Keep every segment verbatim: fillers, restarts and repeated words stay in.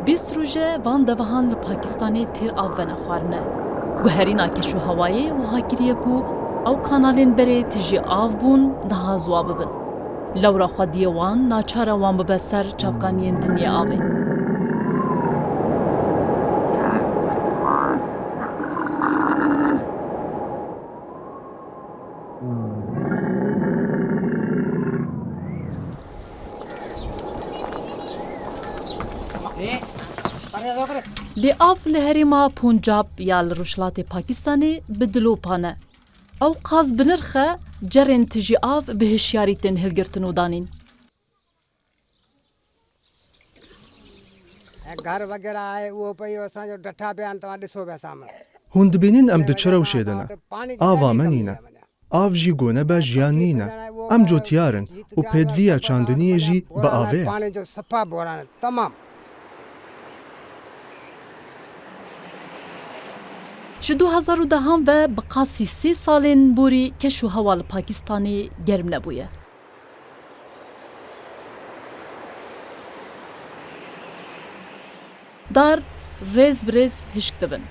Bîst roj e van devehan li Pakistanê têr av vene xwarine. Guherîna keş û hewayê wiha kiriye ku ew kanalên berê tijî av bûn niha ziwa bibin. Lewra xwediyê wan naçar e wan bibe ser çavkaniyên din yê avê. Lê av li herêma Puncab ya li rojhilatê Pakistanê bi dilopan e. Ew qas bi nirx e, cerên tijî av bi hişyarî tên hilgirtin û danîn. اے گھر وغیرہ آئے، وہ پئی اساں جو ڈٹھا بیان تاں ڈسو بیساں۔ Hûn dibînin em di çi rewşê de ne? Ava me nîne. Av jî gone be jiyan nîne. Em cotiyar in û pêdiviya çandiniyê jî bi avê ye. پانی جو صفا بوران، تمام۔ Ji du hezar û dehan ve bi qasî sê salên borî keş û hewa li Pakistanê germ nebûye. Dar rêz bi rêz hişk dibin.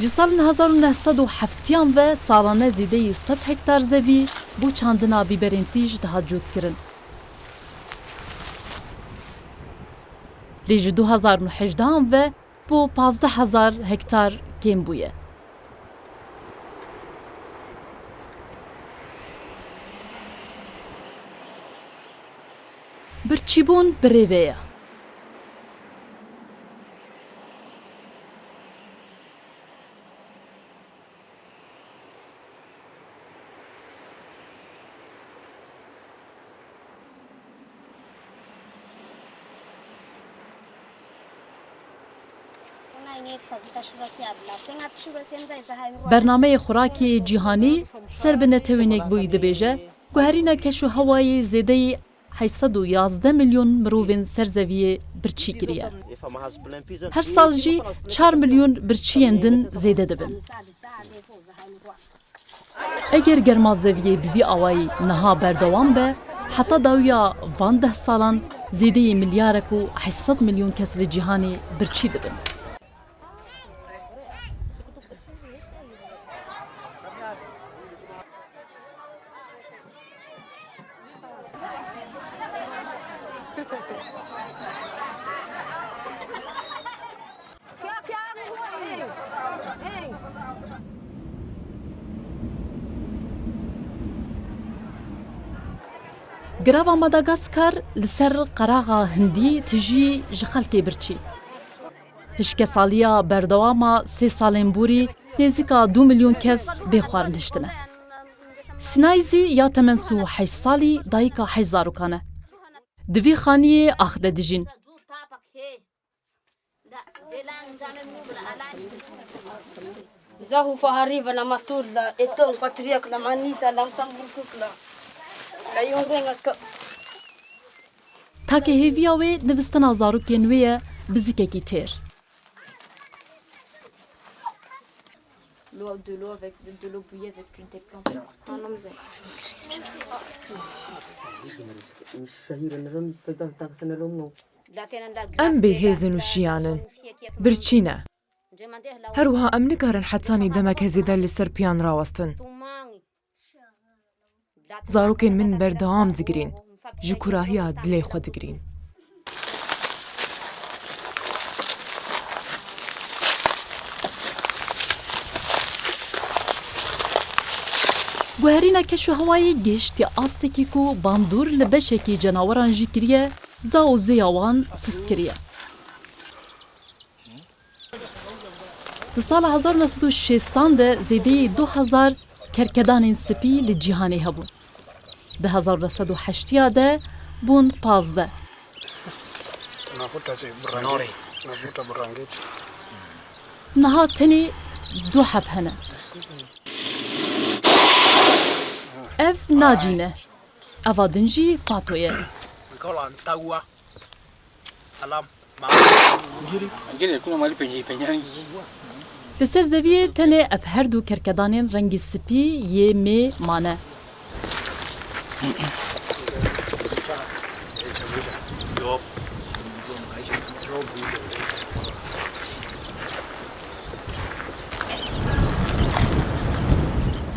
Ji salên hezar û neh sed û heftiyan ve salane zêdeyî sed hektar zevî bo çandina bîberên tîj dihat cotkirin. Lê ji du hezar û hejdehan ve bo pazdeh hezar hektar kêm bûye. Birçîbûn bi rê ve ye. Bernameyê Xurakê Cîhanî ser bi netewên Yekbûyî dibêje, guherîna keş û hewayê zêdeyî heşt sed û yazdeh milyon mirovên ser zeviyê birçî kiriye. Her sal jî çar milyon birçiyên din zêde dibin. Eger germa zeviyê bi vî awayî niha berdewam be, heta dawiya van deh salan zêdeyî milyarek û heşt sed milyon kes li cîhanê birçî dibin. Girava Madagaskar li ser qeraxa Hindî tijî ji xelkê birçî. Hişkesaliya berdewama sê salên borî nêzîka du milyon kes bê xwarin hiştine. Sînayî zî ya temensa heşt salî dayika heşt zarokan e. Di vî xaniyê ax de dijîn. Zahu fahari ve lama tur la, eton patriyak la, manisa la, tam bukuk la. La yonge ngaka. Takê hêviya wê nivistina zarokên wê ye bi zikekî têr. L'eau, de l'eau avec de, de l'eau bouillie avec une des plantes. Em bêhêz in û şiyan in. Birçî ne. Her wiha em nikarin hetanî demeke zêde li ser piyan rawestin. Zarokên min berdewam digirîn, ji kurahiya dilê xwe digirîn. Guherîna keş û hewayê gihiştiye astekî ku bandor li beşekî cenaweran jî kiriye, za û zêya wan sist kiriye. Di sala hezar neh sed û şêstan de zêdeyî du hezar kerkedanên spî li cîhanê hebûn. Di hezar neh sed û heştiya de bûn pazdeh. Niha tenê du heb hene. Ev Nacî ne. Eva din jî Fato ye. Li ser zeviyê tenê ev her du kerkedanên rengî spî yê mê mane.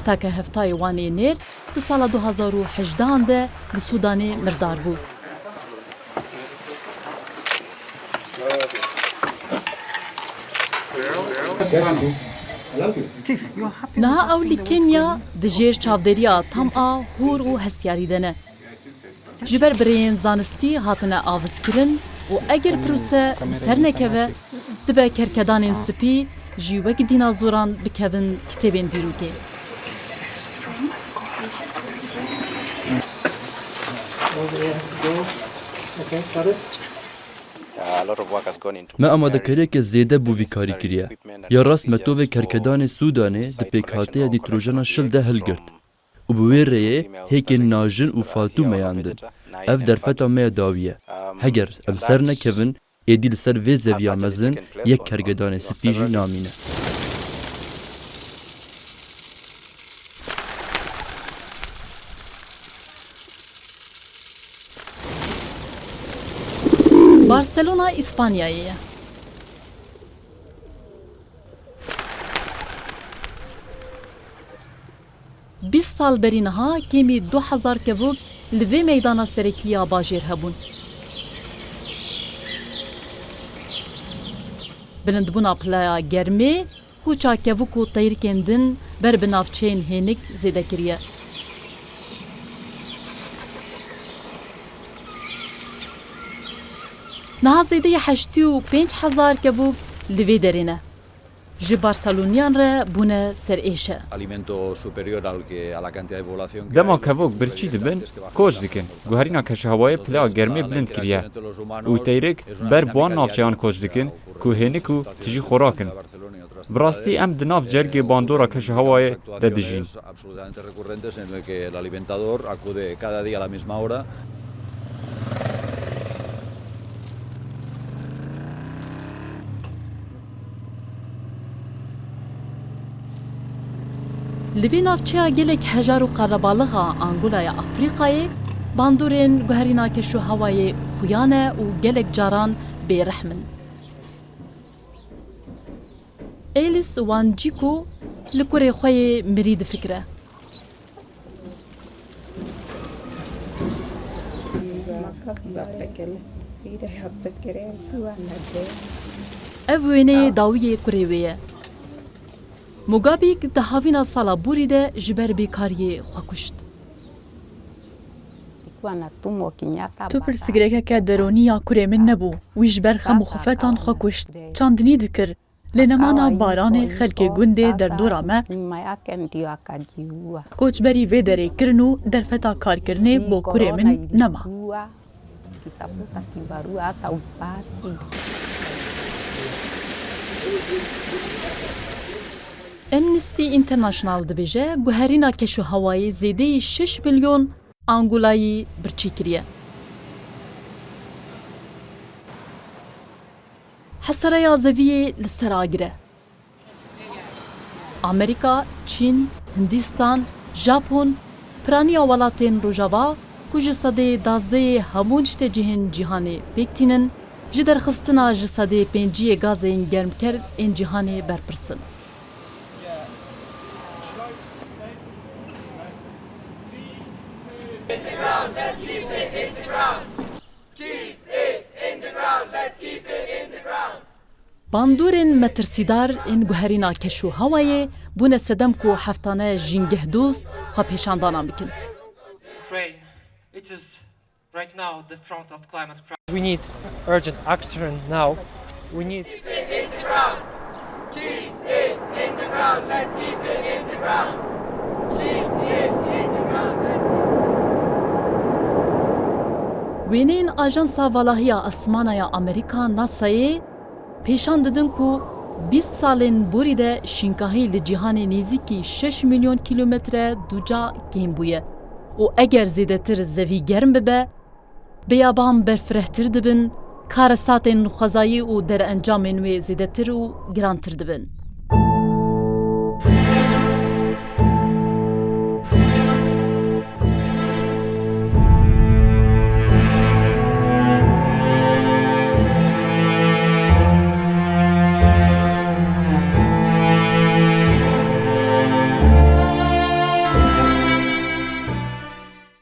Take heftayê wan ê nêr di sala du hezar û hejdehan de li Sûdanê mirdar bû. Niha ew li Kenya di jêr çavdêriya tam a hûr û hestiyarî de ne. Ji ber bi rêyên zanistî hatine avizkirin û eger prose bi ser nekeve, dibe kerkedanên spî jî wek dînazoran bikevin kitêbên dîrokê. Me amadekariyeke zêde bo vî karî kiriye. Ya rast me tovê kerkedanê Sûdanê di pêkhateya nîtrojena şil de hilgirt û bi wê rêyê hêkên Najin û Fatû meyandin. Ev derfeta me ya dawî ye. Heger em ser nekevin, êdî li ser vê zeviya mezin yek kergedanê spî jî namîne. Barcelona Îspanyayê ye. Bîst sal berî niha kêmî du hezar kevok li vê meydana serekî ya bajêr hebûn. Bilindbûna pileya germê, kûça kevok û teyrikên din ber bi navçeyên hênik zêde kiriye. Niha zêdeyî heştê û pênc hezar kevok li vê derê ne. Ji Barceloniyan re bûne serêşe. Dema kevok birçî dibin, koç dikin. Guherîna keşûhewayê pileya germê bilind kiriye û teyrik ber bi wan navçeyan koç dikin ku hênik û tijî xorak in. Bi rastî em di nav cergê bandora keşûhewayê de dijîn. Li vê navçeya gelek hejar û qerebalixa Angolaya Afrîkayê, bandorên guherîna keşûhewayê xuya ne û gelek caran bêrehm in. Alice Wanjiku li kurê xwe yê mirî difikire. Ev wêneyê dawiyê kurê wê ye. Mugabîk di havîna sala borî de ji ber bêkariyê xwe kuşt. Tu pirsgirêkeke deronî ya kurê min nebû. Wî ji ber xem û xifetan xwe kuşt. Çandinî dikir. Lê nemana baranê xelkê gundê derdora me koçberî vê derê kirin û derfeta karkirinê bo kurê min nema. Amnesty International dibêje, guherîna keşûhewayê zêdeyî şeş milyon Angolayî birçî kiriye. Hesareya zeviyê li ser agir e. Amerîka, Çîn, Hindîstan, Japon, piraniya welatên Rojava ku ji sedê dazdehê hemû niştecihên cîhanê pêk tînin, ji derxistina ji sedê pênciyê gazên germker ên cîhanê berpirs in. Bandorên metirsîdar ên guherîna keşûhewayê bûne sedem ku heftane jîngehdost xwepêşandanan bikin. Ukraine, it is right now the front of climate crisis. We need urgent action now. We need Keep it in the ground. Keep it in the ground. Let's keep it in the ground. Keep it in the ground. Let's keep it Wêneyên Ajansa Valahiya Asmana ya Amerîka, NASA'yê, pêşan didin ku bîst salên borî de şînkahî li cîhanê nêzîkî şeş milyon kîlometre dûca kêm bûye û eger zêdetir zevî germ bibe, beyaban berfirehtir dibin, karesatên xwezayî û derencamên wê zêdetir û girantir dibin.